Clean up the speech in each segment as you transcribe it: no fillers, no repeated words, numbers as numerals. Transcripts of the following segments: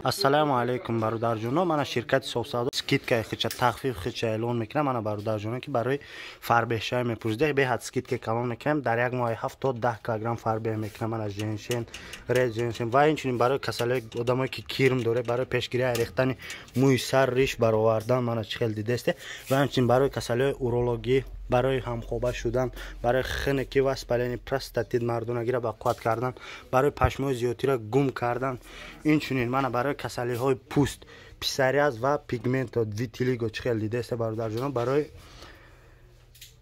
Ассалому алайкум бародарҷоно, мана ширкати Софсавдо скидкаи хича тахфиф хича эълон мекунам. Мана бародарҷоно ки барои фарбеҳшавӣ мепурсида, беҳад скидка калон мекунам. Дар як моҳи 7 то 10 килограмм фарбеҳ мекунам. Мана женшен, ред женшен ва инчунин барои касалиҳои одамое ки кирм дорад, барои пешгирии рехтани мӯи сар, риш баровардан, мана чӣ хел дидесте, ва инчунин барои касалиҳои урологӣ, барои ҳамхоба шудан, барои хунукӣ ва воспаление простатит мардонагиро ба қувват кардан, барои пашмҳои зиёдтиро гум кардан, инчунин мана барои касалиҳои пӯст, псориаз ва пигменто, витилиго чӣ хел дидесте бародарҷоно, барои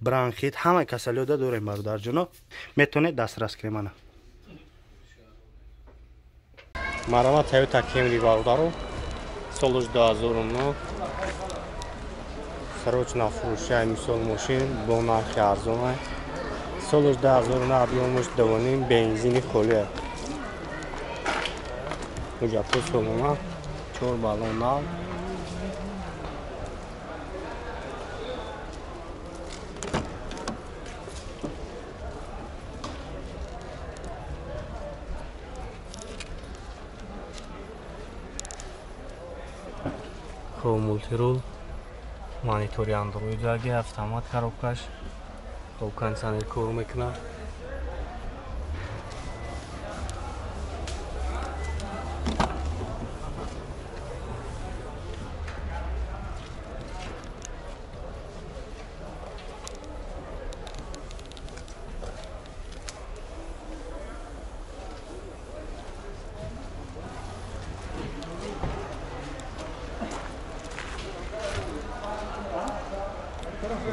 бронхит, ҳамаи касалиҳода дорем бародарҷоно, метавонед дастрас кунед. Мана марама Toyota Camry бародаро, солаш 2009, срочно фурӯшаи мисол мошин бо нархи арзона, солаш 2009, объёмаш 2.5, бензини холия, ҳуҷҷатҳо солона, 4 баллон нав. Хоб, мултирул, монитори андроидаги, автомат коробкаш, хоб, кондиционер кор мекунад.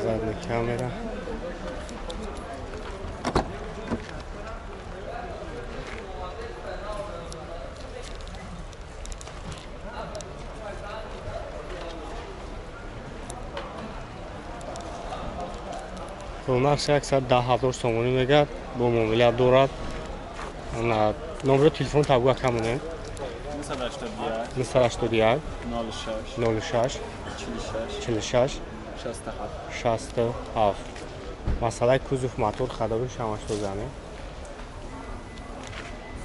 Задняя камера. Нархи 110 000 сомонӣ мегӯяд, бо муомила дорад. Номеро телефон табуга камонем 981 06 46 67. Масъалаи кузов, мотор, ходовой шамаш дозане.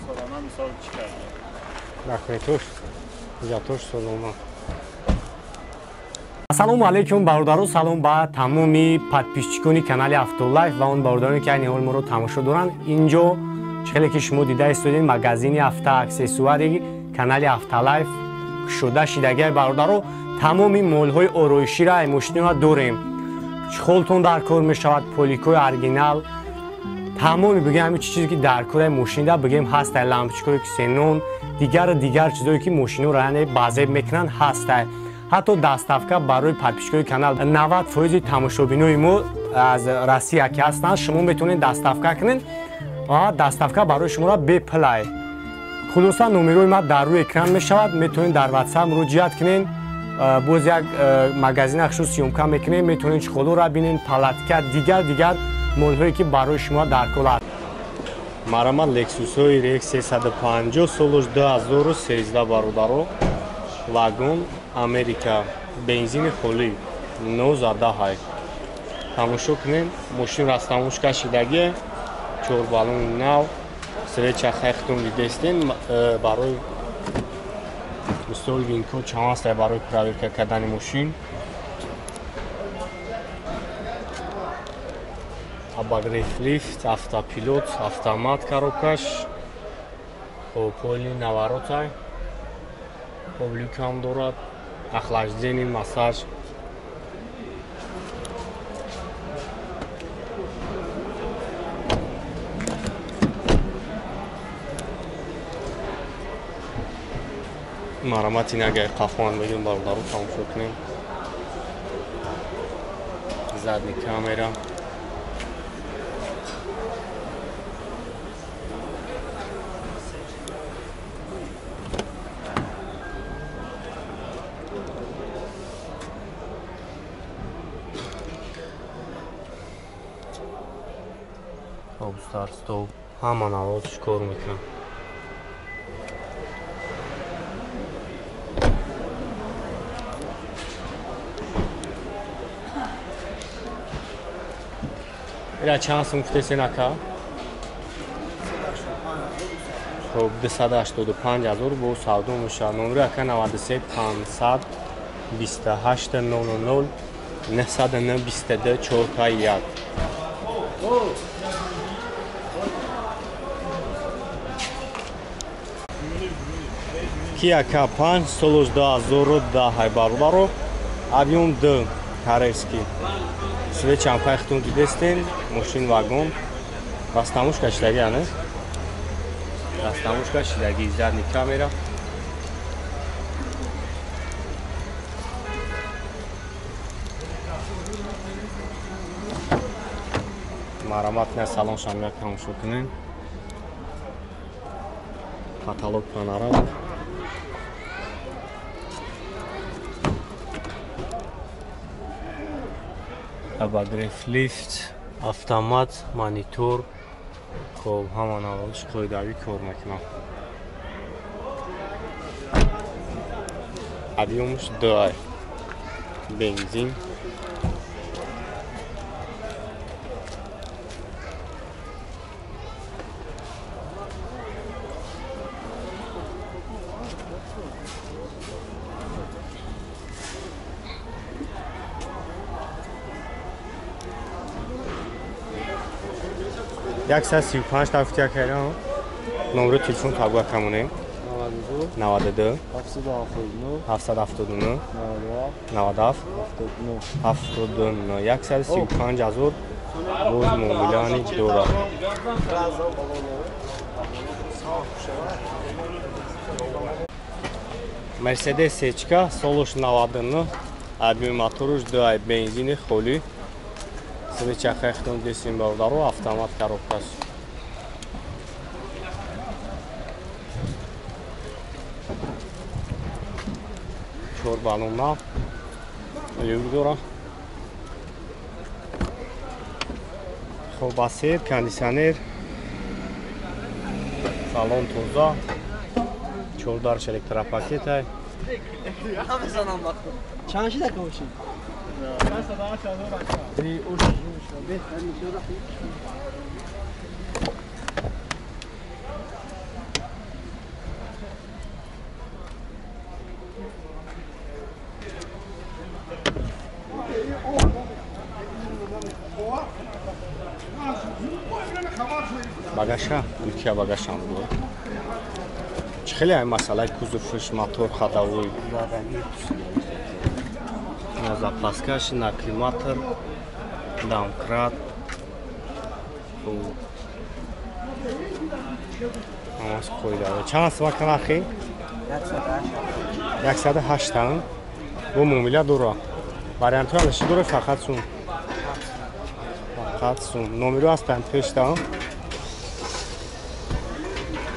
Солона мисол чӣ карда? Документош, ҳуҷҷатош солона. Ассалому алайкум бародаро, салом ба тамоми подписчикони канали Автолайф ва он бародароне ки айни ҳол моро тамошо доранд. Инҷо чӣ хеле ки шумо дида истодед, магазини автоаксессуари канали Автолайф кушода шидагиай бародаро. Тамоми молҳои ороиширо ай мошинро дорем. Чхолтон дар кор мешавад, поликои оригинал, тамоми бигем ҳамин чизе ки дар кори мошинда бигем ҳастай, лампочкаҳое ки ксенон, дигар чизое ки мошинро яъне базеб мекунанд ҳастай. Ҳатто доставка барои подписчикои канал 90% тамошобинои мо аз Россия ки ҳастанд, шумо метавонед доставка кунед ва доставка барои шуморо бепулай. Хулоса номерои ма дар рӯи экран мешавад, метавонед дар WhatsApp муроҷиат кунед. Боз як магазин ахшу съёмка мекунем, метавонед чхолоро бинед, палатка, дигар молҳое ки барои шумо дар кор аст. Марама Lexus-ҳои RX 350, солаш 2013 бародаро, вагон, Америка, бензини холӣ, 9.10. Тамошо кунед, мошин растамош кашидагие, 4 баллони нав, свеча хайхтон дидестен, барои мисол винко чанд аст барои проверка кардани мошин. Обогрев лифт, автопилот, автомат коробкаш, хоб, поли наворотай, хоб, люкам дорад, охлаждение, массаж. Марамати нагай қафоан бигем бародаро, тамошо кунем. Задний камера. Хоб, старт стоп, ҳама навозш кор мекунад. Ира чанд сум гуфтесен ака? Хоб 285 ҳазор бо савдо мешавад. Номери ака 93 528 00 909 22 41. Kia K5 солош 2010 бародаро, объем 2 корейский. Свечам пайхтун дидестен, мошин вагон. Растамушка шидаги, ане? Растамушка шидаги, задний камера. Марамат на салон шамга тамошо кунем. Каталог панорама. Обогрев лифт, автомат, монитор. Хоб, ҳама навъаш қоидавӣ кор мекунад. Объемаш 2, бензин. Як сад 35 тафти якайра. Номери телефон табга камоне. 92 779 97 79 135 ҳазор боз муомилаани дорад. Мерседес сечка солош 99, объем моторуш 2, бензини холӣ. Свеча хайхтон десим бародаро, автомат коробкас. Чор балон нав. Люк дора. Хоб, асер, кондиционер. Салон тоза. Чордарш электропакет ай. Чанд шида кошин? Багаша, ülke багашам буд. Чӣ хеле ай масъалаи кузовш, мотор, ходовой. Запаскаш, на климатор, домкрат. Ҳамаш қоида. Чанд аст вака нархи? 108. Бо муомила дора. Вариантҳои алаши дора, фақат сум. Фақат сум. Номеро ҳастанд пешта.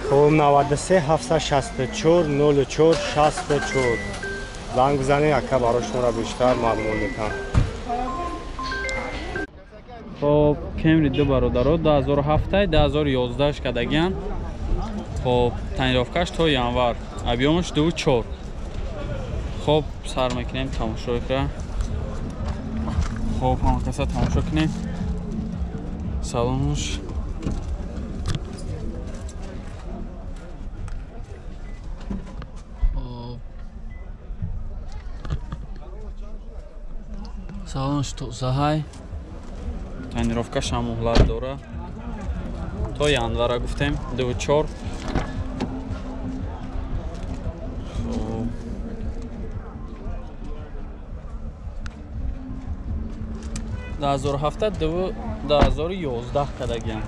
Хоб 93 764 04 64. Занг бизанед, ака барои шуморо бештар маълумот метаҳам. Хоб, Camry 2 бародаро 2007 2011 кадагиян. Хоб, тонировкаш то январ. Объемаш 2.4. Хоб, сар мекунем тамошо кра. Хоб, ҳама каса тамошо кунем. Салонуш. Салонш тозаҳай. Тонировкаш ҳам муҳлат дора. То январа гуфтем 2.4. Хоб. 2007 2011 кадагиян.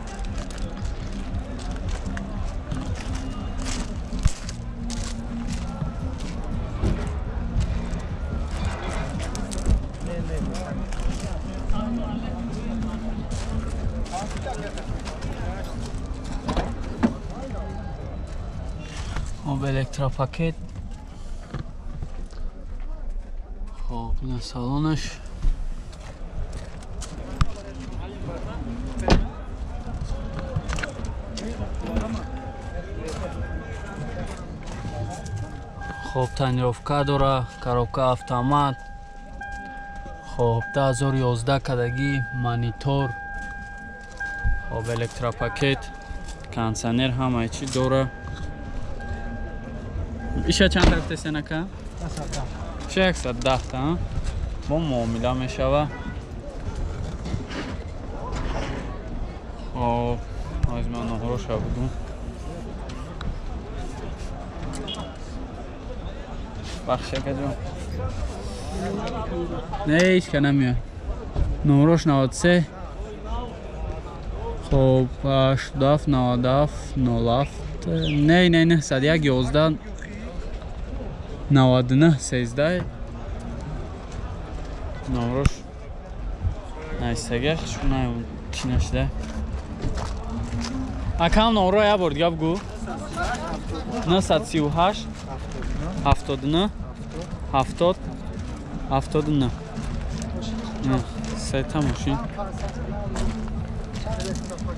Хоб, электропакет. Хоб, ина салонаш. Хоб, тонировка дора, коробка автомат. Хоб, 2011 кадагӣ, монитор. Хоб, электропакет, кондиционер ҳамаи чӣ дора. Иша чанд гуфтесен ака? Иша 110 та. Бо муомила мешава. Хоб, аз ман ноҳроша бугум. Бахш ака ҷон. Не, ҳеч ка намеяд. Номрош 93. Хоб, 87 97 07. Не, не, 901 11 99 13. Номрош найстага, шуна чӣ нашида. Акам номро я бор дига бугу. 938 79 70 79. Сета мошин.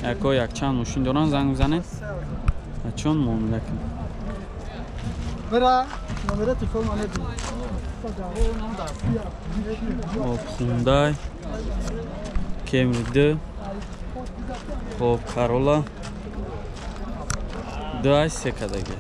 Яко якчанд мошин доран, занг бизанед. Чон муомила кунед. Хоб, Хундай Кемри 2. Хоб, Карола 2 се кадаги.